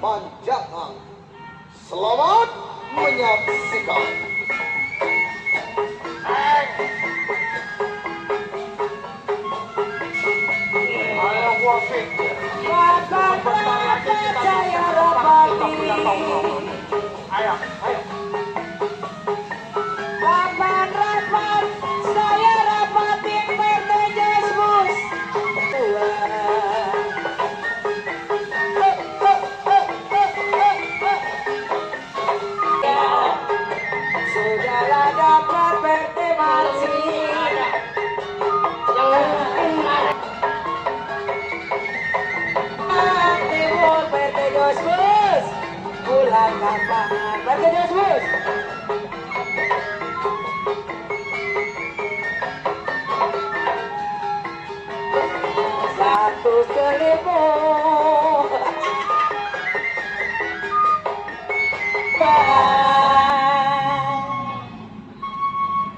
panjangan. Selamat menyaksikan. Ayo wasit. Sebentar lagi kita rapati. Ayo, ayo. Rapat, saya rapatin PT Jasmus. Sudahlah dapat PT Marsi. Timur PT Jasmus. Pulang lapangan PT Jasmus. Satu selimut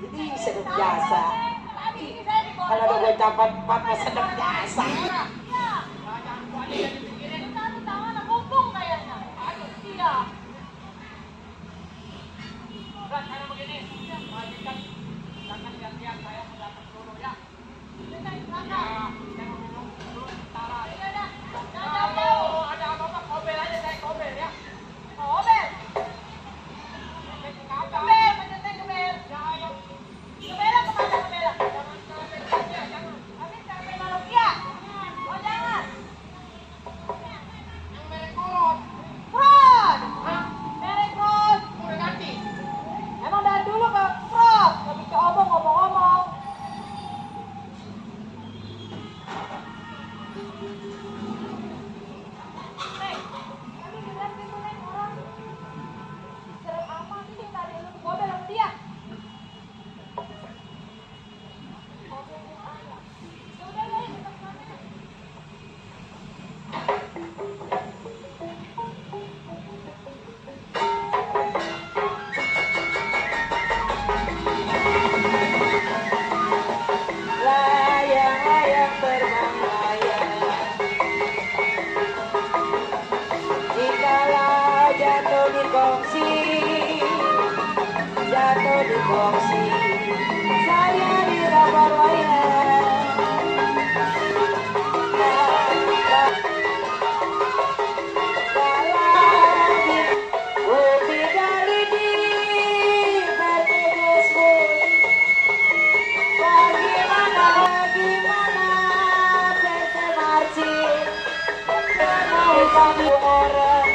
ini sedap jasa. Kalau ada gue capat mah sedap jasa. Layang-layang terbang layang, jikalau jatuh di kongsi, saya didapat wayang. Bukti dari di PT Jasmus. Bagaimana PT Marsi mau kami orang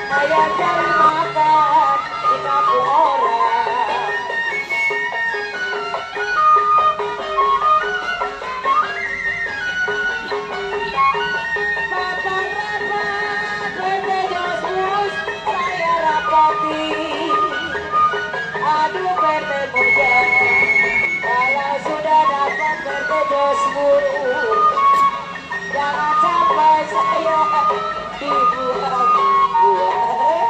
saya cari makan di kampung orang. Rapat PT Jasmus saya rapati. Aduh PT Muda, kalau sudah dapat PT Jasmus, jangan sampai saya dibuang-buang.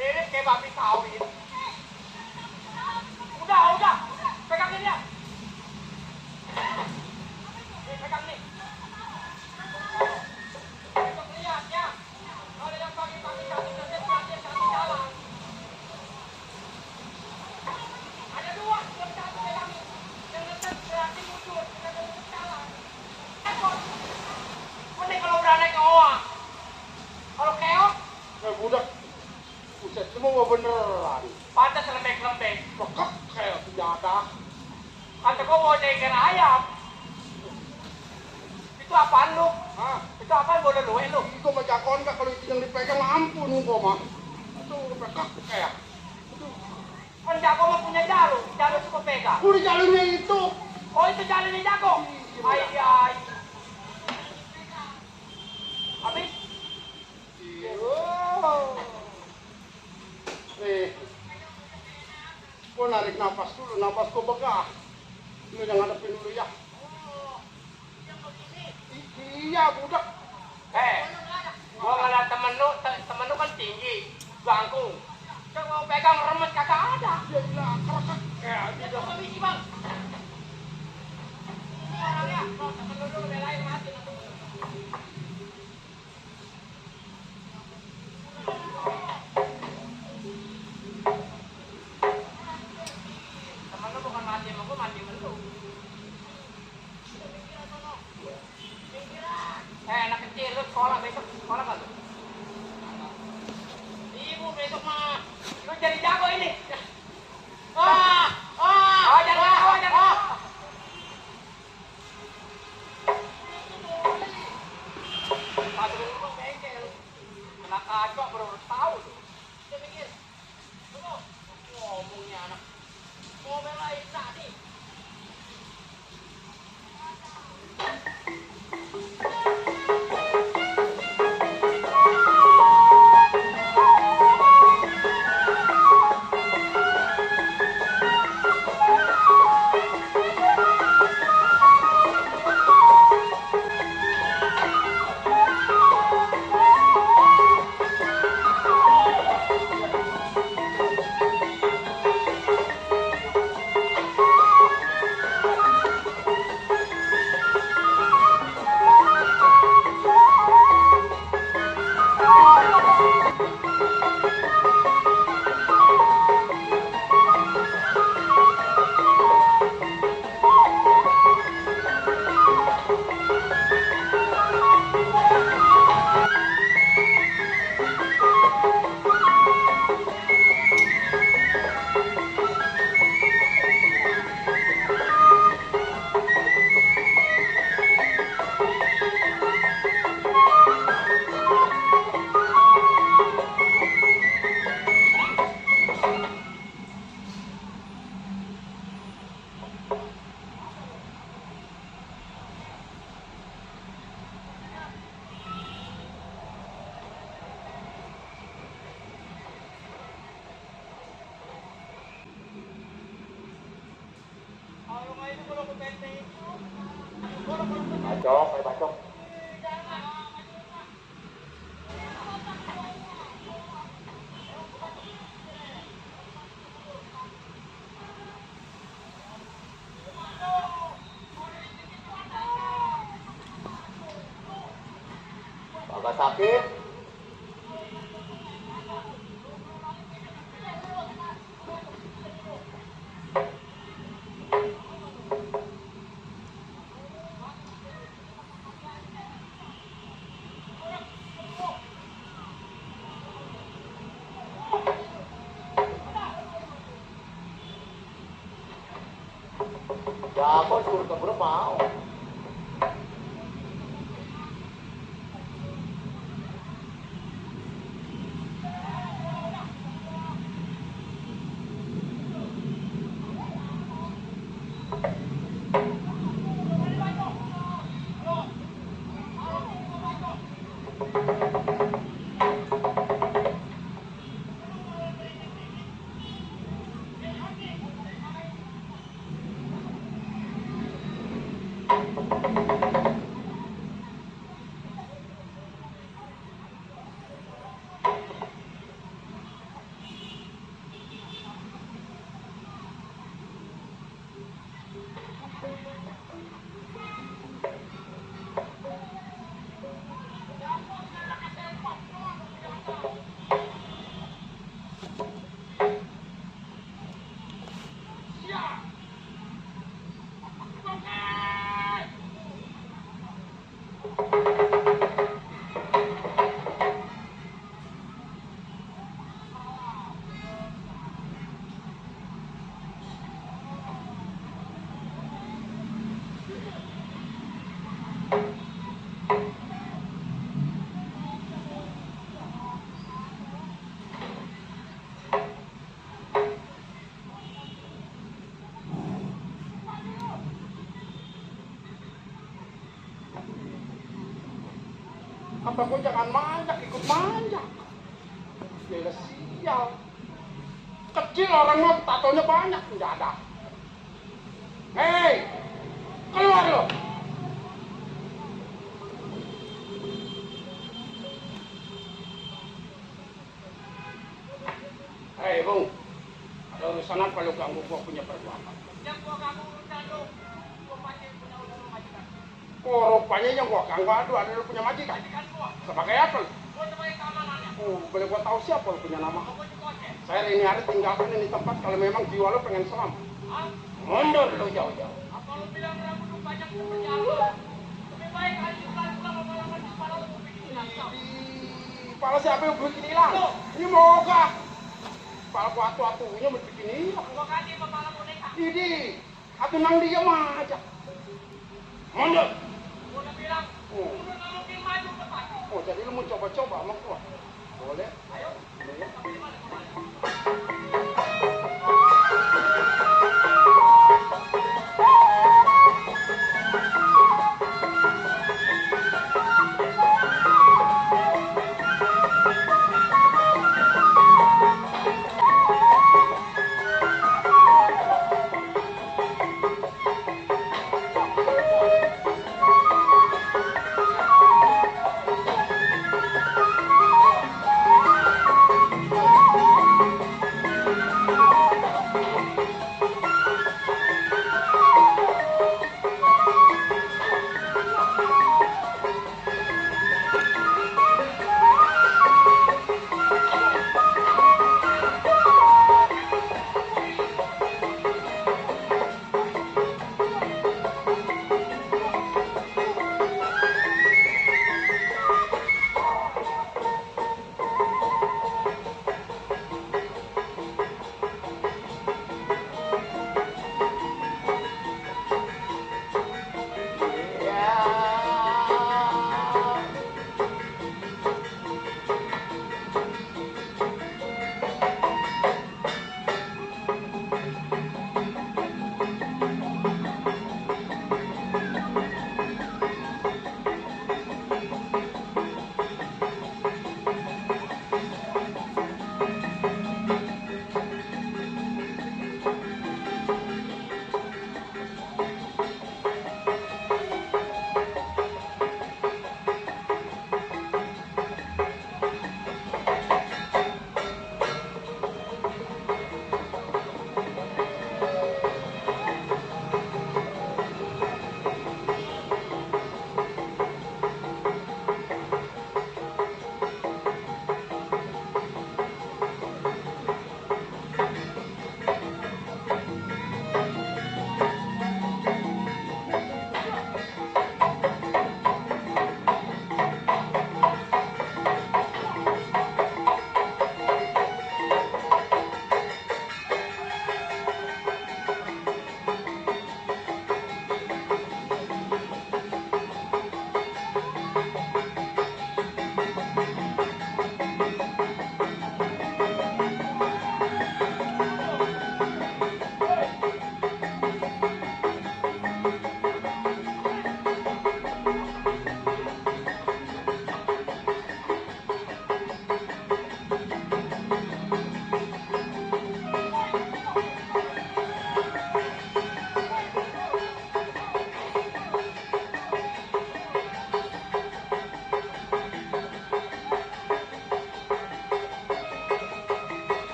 Mirip kayak babi sawit. Udah, pegang ini ya. Nih, pegang nih. Untuk lihat ya. Kalau yang pagi-pagi cantik jalan. Ada dua, yang satu pegang. Yang ngetes berarti mundur, kita tetap jalan. Mending kalau udah naik ke oa. Kalau keok, Ya budak. Buset, semua beneran. pantas lembek-lembek. Pekak kayak senjata. Kata kau mau ceker ayam. Itu apaan lu? Hah? Itu apaan bodoh lu, lu? Itu mah jakon kak, kalau itu yang dipegang ampun gua mah. Itu pekak kayak. Kan jago mah punya jarum, jarum suka pegang. Udah jalannya itu. Oh itu jalannya jago. Ai ai. Habis? Oh. Gua narik napas dulu, napas gua begah. Lu yang ngadepin dulu ya. Iya, budak. Gua ngeliat temen lu kan tinggi, bangku. Coba pegang remet kagak ada. Ya ilah, kerekek. Ya, Ya coba misi bang. Ini orangnya, bro, temen lu dulu belain mati. Temen lu bukan mati sama gua, mati sama lu. Anak kecil lu sekolah besok sekolah kan lu? Ibu besok mah lu jadi jago ini. Jangan. Pas dulu bengkel. Kena kacau baru tahu tuh. Dia mikir, tunggu, ngomongnya anak. Mau belain tadi. Bacok, bacok. Agak sakit. Ya, kok suruh keburu mau. Kata gue jangan manjak, ikut manjak. Ya sial. Kecil orangnya, tatonya banyak, nggak ada. Hei, keluar lo. Hei, Bung. Ada urusan apa lo ganggu gua punya perbuatan? Yang gua ganggu urusan lu. Gua pasti punya urusan majikan. Oh, rupanya yang gua ganggu ada lo punya majikan. Majikan gua. Sebagai apa lo? Gua sebagai keamanannya. Oh, boleh gua tahu siapa lo punya nama? Gua juga ya. Saya ini hari tinggalkan ini tempat kalau memang jiwa lo pengen selamat. Hah? Mundur lo jauh-jauh. Apa lu bilang ragu lu banyak seperti apa? Lebih baik hari pulang lama-lama di kepala lu bikin hilang kau. Kepala siapa yang bikin hilang? Ini mogah. Kepala gua atu-atunya mau bikin hilang. Gua ganti kepala boneka. Idi, aku nang diam aja. Mundur. Gua udah bilang, Oh. udah nggak mungkin maju depan. Oh, jadi lu mau coba-coba sama gua? Boleh. Ayo. Boleh. Tapi di mana kemarin?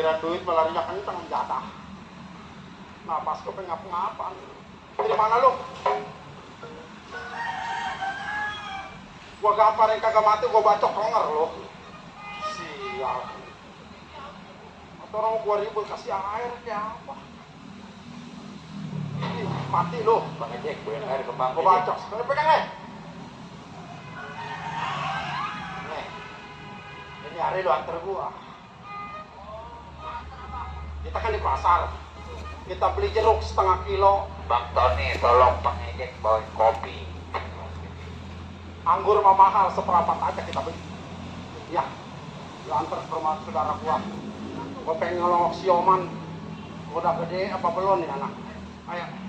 giliran duit melarinya kenceng jatah. Nah pas gue pengen ngapa-ngapan. Dari mana lu? Gua gamparin kagak mati, gua bacok lenger lo. Sial. Atau orang gua ribut kasih air kayak apa? Ih, mati lo. Bang Ejek, gue air ke Bang Gua Ejek. bacok. Pegang nih. Nih. Ini hari lu antar gua. Kita kan di pasar. Kita beli jeruk setengah kilo. Bang Tony, tolong Bang Ejek bawain kopi. Anggur mah mahal, seperempat aja kita beli. Ya, lu antar ke rumah saudara gua. Gua pengen ngelongok sioman. Udah gede apa belum nih anak? Ayo.